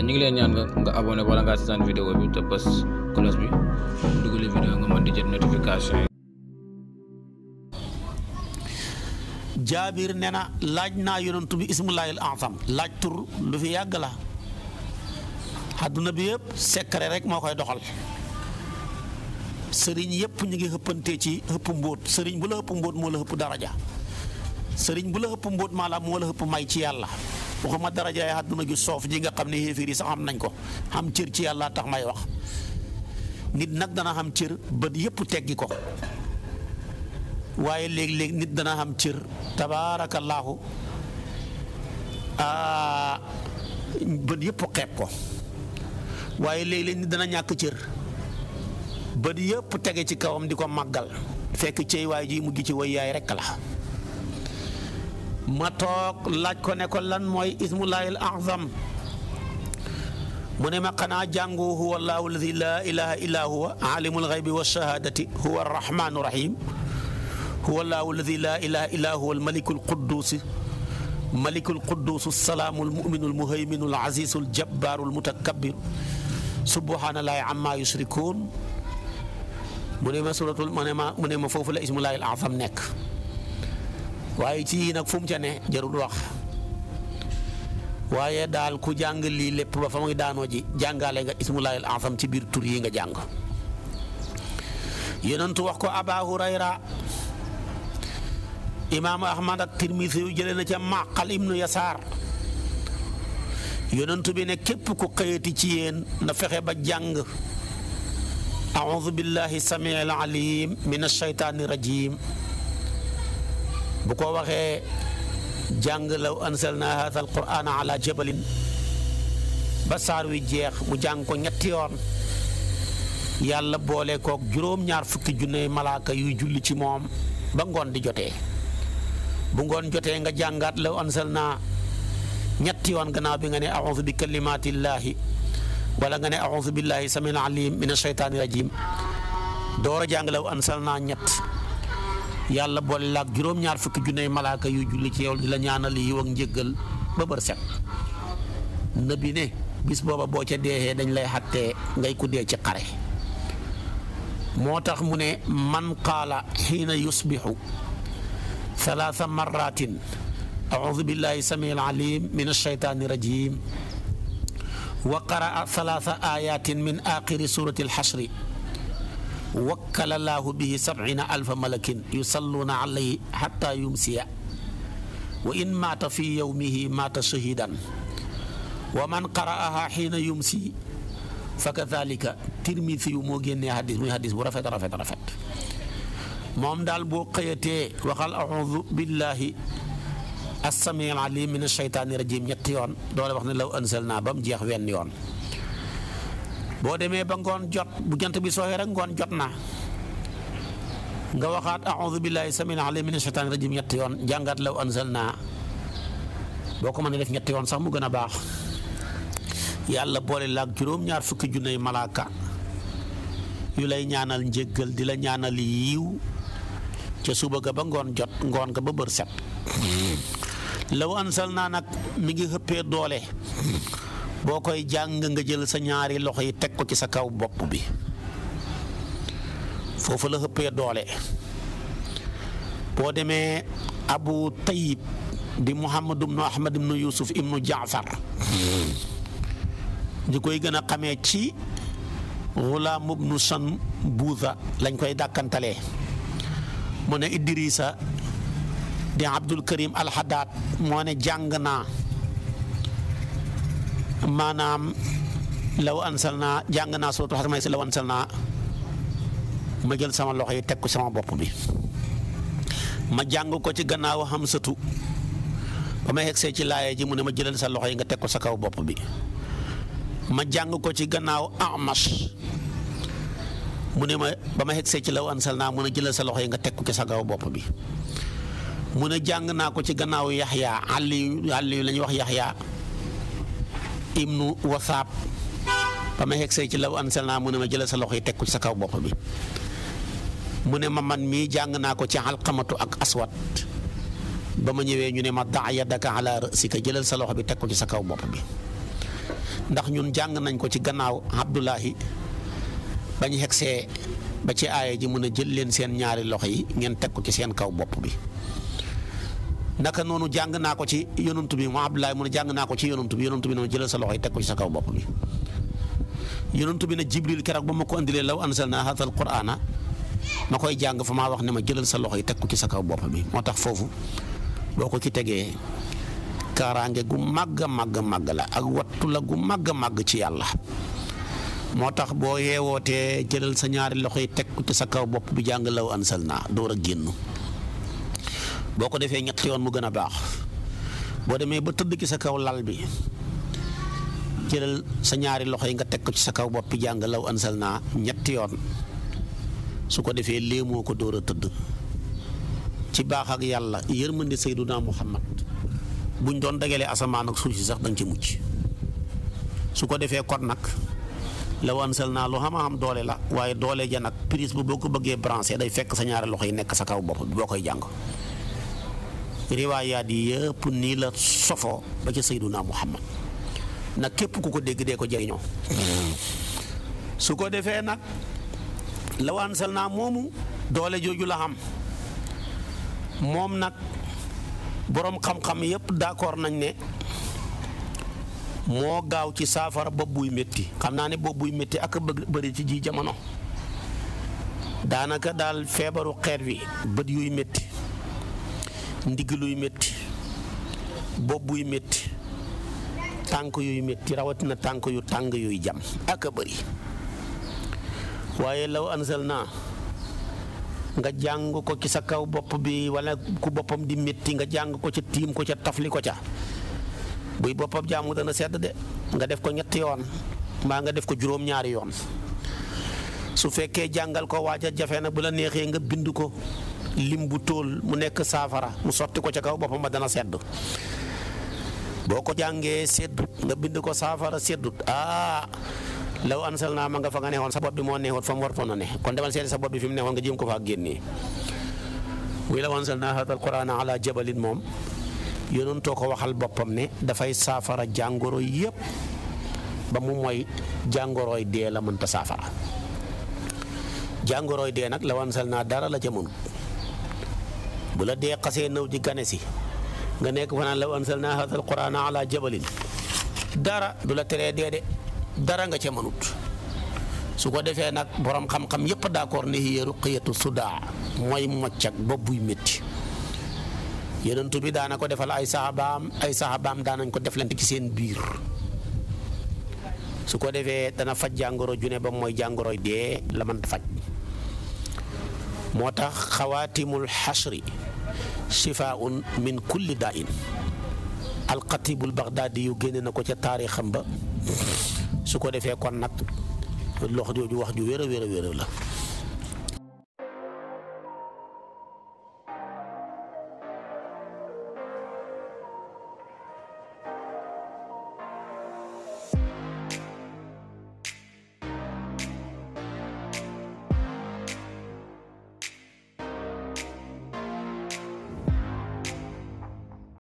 ñu ngi leen ñaan nga abonné wala nga seetaan vidéo bi te bës cloche bi dugal vidéo nga mën di jot notification yi. Jaabir nee na laaj naa yonantu bi ismullahil azam laaj tur lu fi yàgg la àdduna bi yëpp secret rek moo koy doxal sëriñ yëpp ñu ngi xëppante ci xëpp mbóot sëriñ bu la xëpp mbóot moo la xëpp daraja sëriñ bu la xëpp mbóot maanaam moo la xëpp may ci yàlla waxuma daraja yi àdduna gi soof ji nga xam ne xéeféer yi sax am nañ ko xam cër ci yàlla tax may wax nit nag dana xam cër bët yëpp teggi ko waaye léeg-léeg nit dana xam cër tabaarakallaahu bët yëpp xeeb ko waaye léeg-léeg nit dana ñàkk cër bët yëpp tege ci kawam di ko màggal fekk cey waay ji mu gi ci way yaay rekk la ma toog laaj ko ne ko lan mooy ismullahil azam mu ne ma xanaa jàngu huwa allahu alladi laa ilaha illa huwa alimul xaybi wa shahadati huwa arrahmanu rahim huwa allahu alladi laa ilaha illa huwa almalikul quddus malikul quddus salaamul muminul muhayminul azizul jabbaarul mutakabbir subhanallahi amma yushrikun mu ne ma suratul mu ne ma foofu la ismullahil azam nekk waaye ci yii nag fu mu ca ne jarul wax waaye daal ku jàng lii lépp ba fa muy daanoo ji jàngale nga ismullahil azam ci biir tur yi nga jàng yonentu wax ko Aba Hurayra imaamu Ahmad ak Tirmisi yu jëlee na ca Maqal ibnu Yasaar yonentu bi ne képp ku xëyati ci yéen na fexe ba jàng a'uudu billahi samiil alim min ashaytaani rajim bu ko waxee jàng law anzalna haadha alqur'ana ala jabalin ba saar wi jeex mu jàng ko ñetti yoon yàlla boole kook juróom-ñaar fukki junne malaaka yuy julli ci moom ba ngoon di jotee bu ngoon jotee nga jàngaat law anzalna ñetti yoon gannaaw bi nga ne a'uudu bi kalimatillahi wala nga ne a'uudu billahi samiil alim min ashaytaani rajim door a jàng law anzalna ñett yàlla boole laak juróom-ñaar fukki junne malaaka yu julli ci yow di la ñaanal yiw ak njëggal ba bër set nabi ne bis booba boo ca deexee dañ lay xattee ngay ku dee ci xare moo tax mu ne man qaala xiina yusbixu salaasa marratin audu billahi samiil alim min ashaytaani rajim wa qaraa salaasa ayatin min axiri surati alxashri wakkala laahu bihi 70 alfa malakin yusalluuna alayhi xatta yumsiya wa in maata fi yowmihi maata shahidan wa man qara'aha xiina yumsi fa kadalika Tirmisi yu moo génnee hadis muy hadis bu rafet moom daal boo xëyatee waxal audu billahi as-samiil alim min ashaytaani rajim ñetti yoon doole wax ne law anzalna ba mu jeex wenn yoon boo demee ba ngoon jot bu jant bi sooxee rek ngoon jot na nga waxaat a'uudu billahi samiil aliim mina shaytaani rajiim ñetti yoon jàngaat law anzalna boo ko mënee def ñetti yoon sax mu gën a baax yàlla boole la ak juróom-ñaar fukki junney malaaka yu lay ñaanal njéggal di la ñaanal yiiw ca suba ga ba ngoon jot ngoon ga ba bër set law anzalna nag mi ngi xëppee doole boo koy jàng nga jël sa ñaari loxo yi teg ko ci sa kaw bopp bi foofu la xëppee doole boo demee Abu Tayyib di Muhammad ibnu Ahmad ibnu Yusuf ibnu Jaafar ñu koy gën a xamee ci Gulaam ibnu Sanbuuza lañ koy dàkkantalee mu ne Idrisa di Abdul Karim Alhadaad moo ne jàng naa maanaam law anzalna jàng naa suratul Hasr may si law anzalna ma jël sama loxo yi teg ko sama bopp bi ma jàng ko ci gannaaw Hamsatu ba ma yegsee ci laaya ji mu ne ma jëlal sa loxo yi nga teg ko sa kaw bopp bi ma jàng ko ci gannaaw Amash mu ne ma ba ma yegsee ci law anzalna mu ne jëlal sa loxo yi nga teg ko ci sa kaw bopp bi mu ne jàng naa ko ci gannaaw Yaxya Aliyu la ñuy wax Yaxya ibnu Wasaab ba ma yegsee ci law anzalna mu ne ma jëlal sa loxo yi teg ko ci sa kaw bopp bi mu ne ma man mii jàng naa ko ci Alqamatu ak Aswad ba ma ñëwee ñu ne ma da' yadaka ala ra'sika jëlal sa loxo bi teg ko ci sa kaw bopp bi ndax ñun jàng nañ ko ci gannaaw Abdullahi bañ xegsee ba ci aaya ji mën a jël leen seen ñaari loxo yi ngeen teg ko ci seen kaw bopp bi. naka noonu jàng naa ko ci yonantu bi mu Abdullahi mu ne jàng naa ko ci yonantu bi noonu jëlal sa loxo yi teg ko ci sa kaw bopp bi. yonantu bi ne Jibril keroog ba ma ko indilee law anzalna haadha al-Qur'aana ma koy jàng fa maa wax ne ma jëlal sa loxo yi teg ko ci sa kaw bopp bi moo tax foofu boo ko ci tegee kaaraange gu màgg a màgg la ak wattu la gu màgg a màgg ci yàlla. moo tax boo yeewootee jëlal sa ñaari loxo yi teg ko ci sa kaw bopp bi jàng law anzalna door a génn boo ko defee ñetti yoon mu gën a baax. boo demee ba tëdd ci sa kaw lal bi jëlal sa ñaari loxo yi nga teg ko ci sa kaw bopp bi jàng law anzalna ñetti yoon su ko defee léemoo ko door a tëdd ci baax ak yàlla yërmande Seyduna Muhammad buñ doon dagalee asamaan ak suuf si sax danga ci mucc. su ko defee kon nag law anzalna lu xam doole la waaye doole ja nag prise bu boo ko bëggee branché day fekk sa ñaari loxo yi nekk sa kaw bopp bi boo koy jàng. riwaayaat yi yëpp nii la sofoo ba ca Seyduna Muhammad nag képp ku ko dégg dee ko jëriñoo. su ko defee nag law anzalna moomu doole jooju la xam moom nag boroom xam-xam yëpp d'accord nañ ne moo gaaw ci saafara bopp buy métti xam naa ne bopp buy métti ak bëri ci ji jamono daanaka daal feebaru xeet wi bët yuy métti ndigg luy métti bopp buy métti tànk yuy métti rawatina tànk yu tàng yuy jam ak a bëri waaye law anzalna nga jàng ko ci sa kaw bopp bi wala ku boppam di métti nga jàng ko ca tiim ko ca tafli ko ca buy boppam jàmm dana sedd de nga def ko ñetti yoon mbaa nga def ko juróom-ñaari yoon su fekkee jàngal ko waaja jafe na bu la neexee nga bind ko lim bu tóol mu nekk saafara mu sotti ko ca kaw boppam ba dana sedd boo ko jàngee seddut nga bind ko saafara seddut law anzalna ma nga fa nga neexoon sa bopp bi moo neexoon fa mu wartoon a ne kon demal seeti sa bopp bi fi mu neexoon nga jéem ko faa génnee muy law anzalna haadha al-Qur'aana ala jabalin moom yonentoo ko waxal boppam ne dafay saafara jàngoro yépp ba mu mooy jàngoroy dee la mënta saafara jàngoroy dee nag law anzalna dara la ca mënut bu la dee xasee nëw di gane si nga nekk fa naan law anzalna haadha al-Qur'aana ala jabalin dara du la teree dee de dara nga ca mënut su ko defee nag borom xam-xam yépp d'accord ne hiya ruqyatu sudaa mooy mocc ak bopp buy métti yonent bi daana ko defal ay sahabaam daanañ ko deflante ci seen biir su ko defee dana faj jàngoro june ba mooy jàngoroy dee la mën faj moo tax xawaatimul xashri shifaun min kulli daa'in alxatibul bagdaadi yu génne na ko ca taarixam ba su ko defee kon nag lox jooju wax ju wér a wér a wér la